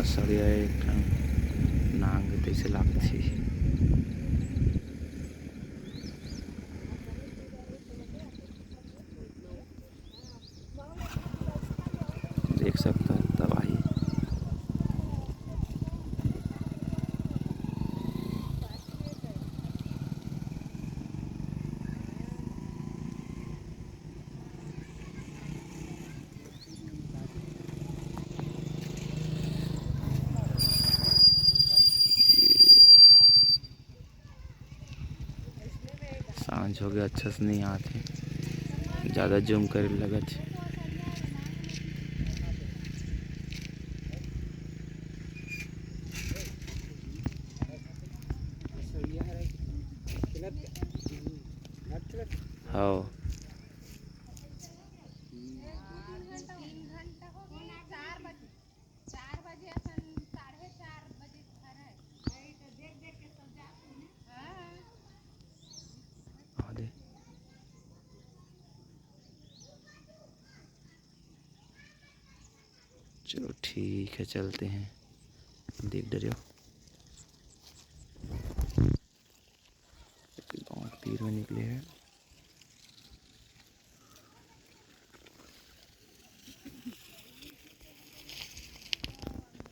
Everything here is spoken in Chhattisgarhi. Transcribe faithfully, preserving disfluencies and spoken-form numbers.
सड़िया एक ठन नांग तइसे लागथे। देख सकता है तबाही। सांझ हो गया, अच्छा से नहीं आते, ज़्यादा जूम करे लगत। हाँ। चलो ठीक है, चलते हैं। देख डरियो, गाँव के तीर में निकले हैं।